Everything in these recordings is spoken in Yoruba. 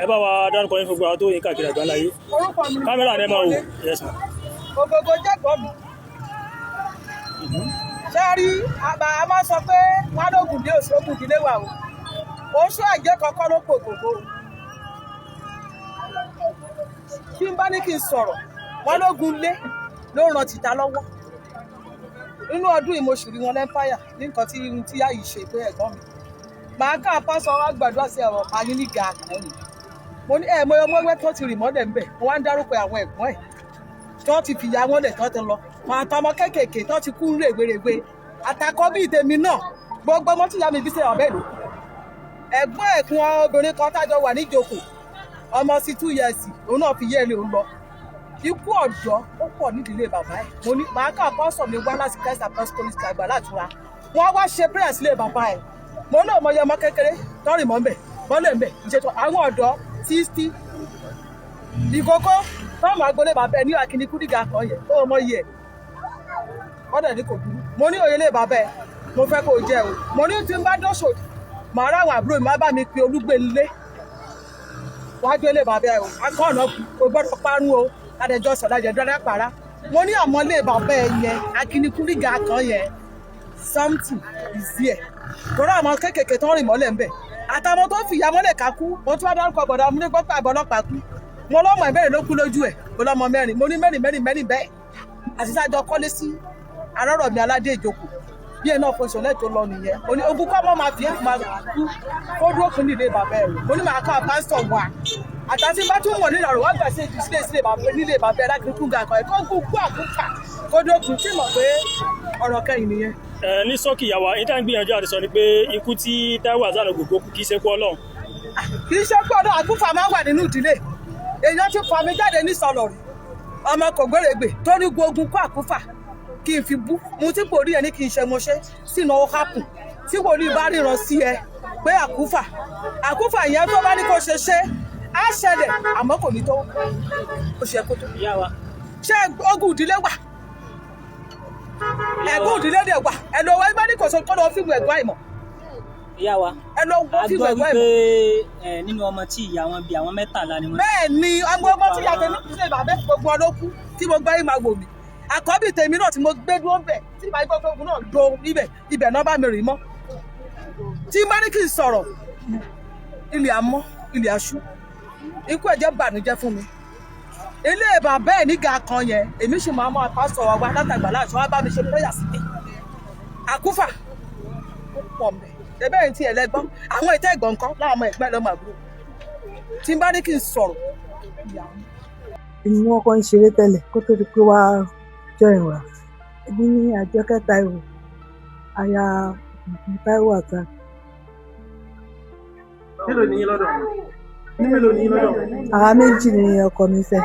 Ẹ bá wa dárúkọ yín fún gbogbo àwọn tó yín káàkiri àgbáńlá yé. Orúkọ mi ni Kámẹ́rà ni ẹ máa wò. Yes, ma. Ògògó jẹ́gbọ́n mi. Ṣé ẹ rí àbá a máa sọ pé wọn lóògùn dé òṣogùn ìdílé wa o. Oṣù àjẹ́ kọ́kọ́ ló pò gbogbo. Tí n bá ní kí n sọ̀rọ̀, wọn lógun lé ló ràn tìta lọ́wọ́. Nínú ọdún yìí mo sì rí wọn lẹ́ńpáyà ní nǹkan tí tí yá yìí ṣe pé ẹ̀gbọ́n mi. Màá ká pásọ wá gbàdúrà sí ẹ̀rọ ayé ní ga àkàrà mi. Mo ní ẹ̀ mo yọ mọ́wẹ́ tó ti rì mọ́lẹ̀ ńbẹ̀. Mo wá ń dárúkọ àwọn ẹ̀gbọ́n ẹ̀ tó ti fìyà wọn lẹ̀ tó ti lọ, wọn àtọmọ kéékèèké tó ti kú rèwerèwe, àtàkọ́ bíi tèmi náà, gbogbo ọmọ tí ìyá mi bí sẹ́yìn ọ̀bẹ lò. Ẹ̀gbọ́n ẹ̀kún obìnrin kan tájọ wà níjókòó, ọmọ sí 2 years, òun náà fi yé ẹni òun lọ. Ikú ọ̀dọ́ ó pọ̀ nídìílé bàbá ẹ̀. Mo ní màá kà pásọ̀ mi wá láti Christ Apostolic àgbàlá àtúrà, wọ́n wá ṣe prayer sílé bàbá ẹ̀. Mo náà mọ iye ọmọ kékeré tọ́rìn mọ́ ń bẹ̀ mọ́lẹ̀ ń bẹ̀ ìṣètò àwọn ọ̀dọ́ 60 ìkókó táwọn agbolé bàbá ẹ ní akíní kúdìgà kan yẹ tó mọ iye ẹ. Wọ́n dẹ̀ ní kò burú. Mo ní òye lé bàbá ẹ, mo fẹ́ kó o jẹ o. Mo ní tí n bá dọ́sọ̀dì, màá ráwọn àbúrò mi má bá mi pe olúgbé nlé wàá gbé lé bàbá ẹ o. Akọ́ọ̀nà kò gbọ́dọ̀ parun o. Adẹjọ́ sọ̀dájẹ́ dọ́dẹ́ para. Mo ní àmọ́ lé bàbá ẹ yẹn, akíní kúdìgà kan yẹn, something is there, torí àwọn kéékèèké tó ń rìn mọ́lẹ̀ ń bẹ̀ àtàwọn tó fìyà mọ́lẹ̀ ká kú. Mo tún wá dárúkọ bọ̀dà mo ní gbọ́ pé àbọ̀ ọlọ́pàá kú. Mo lọ́mọ ìbéèrè ló kú lójú ẹ̀. Mo lọ́mọ mẹ́rin, mo ní mẹ́rin mẹ́rin mẹ́rin bẹ́ẹ̀. Àti sájọ kọ́lé sí arọ́rọ̀ mi aládé ìjókòó bí ẹ náà fọṣọ lẹ́tọ́ lọ nìyẹn. Mo ní ogun kọ́ mọ́ máa fi ẹ́ máa kú kó dúró fún nílé bàbá ẹ̀. Mo ní màá kọ́ pásítọ̀ wa àtàtì bá tún wọ̀ nílò wọ́n gbà sí ètò sílé sílé bàbá nílé bàbá ẹ̀ láti kú gàkọ́ ẹ̀ kó kú kú àkúfà kó dúró kù tí mọ̀ pé ọ̀rọ̀ kẹ́yìn nìyẹn. Ẹ ní sọ́ọ̀kì ìyàwó yín, tá à ń gbìyànjú àti sọ ni pé ikú tí Táíwò Hassan Ògògó kú kì í ṣe kú Ọlọ́run. Kì í ṣe pé ọdún àgúnfà máa ń wà nínú ìdílé. Èèyàn ti fà mí jáde ní sọlọ rí, ọmọ kò gbèrègbè tó ní gbógun kó àkúfà kí n fi bú mo tí kò rí ẹ ní kí n ṣe mo ṣe sínú ọwọ́ hápù tí wòlíì bá ríran sí ẹ pé àkúfà àkúfà yẹn tó bá ní kó ṣe ṣe á ṣẹlẹ̀, àmọ́ kò ní tó ó ṣe kó tó. Ìyá wa. Ṣé ogun ìdílé wà? Ẹ̀gún ìdílé dẹ̀ wà. Ẹ lọ wọ ẹgbẹ́ ní kò sọ kó lọ fíìmù ẹ̀gbọ́n àìmọ̀. Ìyá wa. Ẹ lọ wọ A fíìmù gbọ́ ẹ̀gbọ́n wípé àìmọ̀. Ẹ nínú ọmọ tí ìyá wọn bí, àwọn 13 ni wọ́n. Bẹ́ẹ̀ ni, ọmọ ọmọ tí yàtọ̀ ní ìdílé bàbá gbogbo ọdún kú tí mo gbá yìí máa wò mí. Àkọ́bí tèmi náà tí mo gbé dúró bẹ̀ tí màá gbọ́ gbogbo náà do níbẹ̀, ibẹ̀ náà bá mi rìn mọ́. Tí n bá ní kí n sọ̀rọ̀, ilẹ̀ àmọ́ ilẹ̀ aṣú, ikú ẹ̀jẹ̀ bànújẹ́ fún mi. Ilé bàbá ẹ̀ nígà kan yẹn, èmi sì máa mú apásọ̀ wa wá látàgbà láàṣọ wá bá mi ṣe prayer síbẹ̀. Àkúfà ó pọ̀ mbẹ̀ ẹbẹ́ yìí tí ẹ lẹ́gbọ́n àwọn ìtẹ́ ẹ̀gbọ́n nǹkan láwọn ọmọ ẹ̀gbẹ́ lọ́mọ àbúrò. Tí n bá ní kí n sọ̀rọ̀, ilẹ̀ àmọ́. Èmi wọn kọ́ ń ṣeré tẹ́lẹ̀ kó tó di pé wá join wa. Èmi ní Àjọkẹ́ Táíwò, aya Táíwò Hassan. Mélòó ni yín lọ́dọ̀ wọn? Ní mélòó ni yín lọ́dọ̀ wọn? Àwa méjì ni ọkọ mi fẹ́.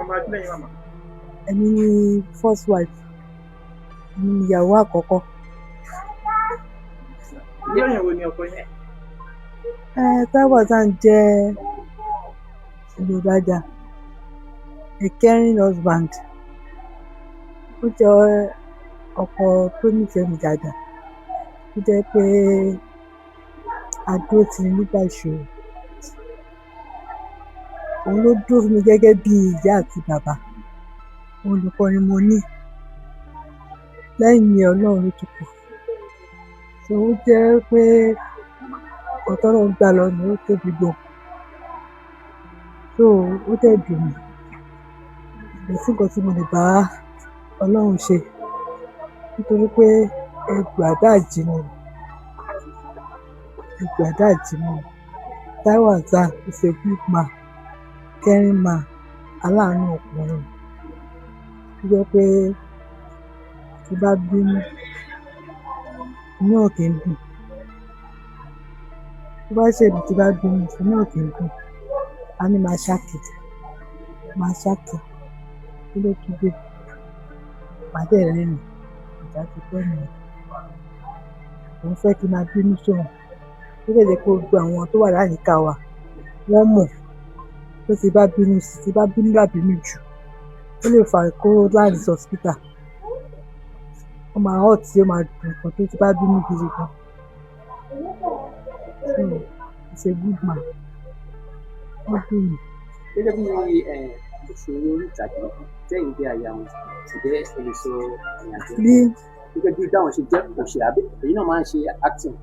Ọmọ ajílẹ̀ yín, màmá. Èmi ni first wife, èmi ni ìyàwó àkọ́kọ́. Irú èèyàn wo ni ọkọ yín? Ẹ Táíwò Hassan jẹ́ olùrajà, a caring husband. Ó jẹ́ ọkọ tó nífẹ̀ẹ́ mi dáadáa, tó jẹ́ pé a dúró tì ní nígbà ìṣòro. Òun ló dúró fún mi gẹ́gẹ́ bí ìyá àti bàbá. Òun nìkan ni mo ní lẹ́yìn Ọlọ́run ló tún kù. So ó jẹ́ pé nǹkan tọ́lọ́run gbà lọ́wọ́ mi, ó tóbi gan. So ó dẹ̀ dùn mí. Kò sí nǹkan tí mo lè bá Ọlọ́run ṣe nítorí pé ẹrù àdáàjì ni, ẹrù àdáàjì ni. Taiwo Hassan is a good man, caring man, aláàánú ọkùnrin tó jẹ́ pé tí bá bínú, inú ẹ̀ ò kí ń dùn. Tó bá ṣẹ̀ mí, tí bá bínú, inú ẹ̀ ò kí ń dùn. Á ní máa ṣákì, máa ṣákì. Kí ló tún dé? Màá dẹ̀ rẹ́rìn-ín, ìjà ti tán nìyẹn. Òun fẹ́ kí n máa bínú sóun. Ó dẹ̀ jẹ́ pé gbogbo àwọn tó wà láyìíká wa, wọ́n mọ̀ pé tí bá bínú sí, tí bá bínú lábínú jù, ó lè fa kó land sí hospital. Ó máa hurt, ó máa dùn gan tó tí bá bínú gidi gan. So he's a good man. Ó dùn mí. Gẹ́gẹ́ bí òṣèré orí ìtàgé tẹ́yìn jẹ́ aya wọn, ǹjẹ́ ẹ lè sọ ìrìn àjò Bí gẹ́gẹ́ bí báwọn ṣe jẹ́ òṣèré àbí èyí náà máa ń ṣe acting?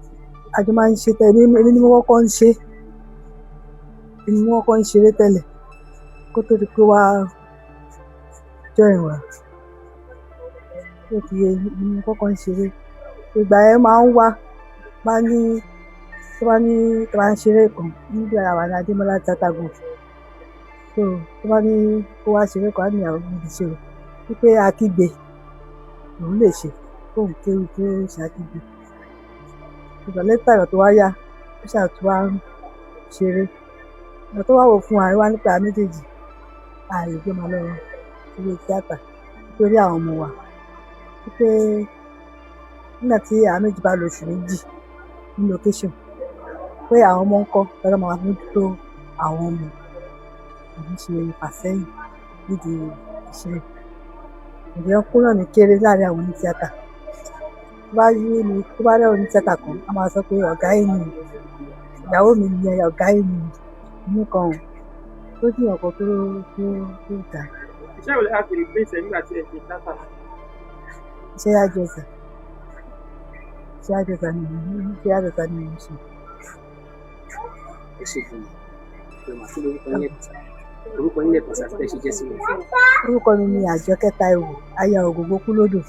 Àjọ máa ń ṣe tẹ́lẹ̀, èmi ni mo kọ́kọ́ ń ṣe, èmi ni mo kọ́kọ́ ń ṣeré tẹ́lẹ̀ kó tó di pé wá join wa. Ó ti yé, èmi ni mo kọ́kọ́ ń ṣeré. Ìgbà yẹn máa ń wá, máa ní tó bá ní tó bá ń ṣeré kan níbi àwa ní Adémọ́lá Theatre Group. So tó bá ní kó wá ṣeré kan, á ní ìyàwó mi lè ṣe o. Wípé akígbe lòun lè ṣe, kóun kéwì kó ṣe akígbe. Ìgbà later ìgbà tó wá yá, ó ṣáà tún wá ń ṣeré. Ìgbà tó wá wò fún wa, wá nípa àwa méjèèjì, a lè gbé ọmọ lọ ilé tíátà nítorí àwọn ọmọ wa. Wípé nígbà tí àwa méjì bá lo oṣù 2 ní location, pé àwọn ọmọ ń kọ́, ta ló máa mójútó àwọn ọmọ. Èmi ṣe fàsẹ́yìn nídìí iṣẹ́ yìí. Ǹjẹ́ kó náà ní kéré láàrin àwọn oní tíátà. Tó bá rí mi, tó bá rí oní tíátà kan, a máa sọ pé ọ̀gá yín ni, ìyàwó mi ni ọ̀gá yín ni, inú kan ò. Tó jẹ́ nǹkan tó dáa. Iṣẹ́ wo lẹ wá fi replace ẹ nígbà tí ẹ ṣe tíátà? Iṣẹ́ hairdresser. Iṣẹ́ hairdresser ni mò ń, iṣẹ́ hairdresser ni mò ń ṣe. Ẹ ṣe gan-an. Ẹ mà kí lorúkọ yín lẹ́ẹ̀kan sí? Orúkọ yín lẹ́ẹ̀kan sí àti bẹ́ẹ̀ ṣe jẹ́ sí mi. Orúkọ mi ni Àjọkẹ́ Táíwò, aya Ògògbó Kúlódò.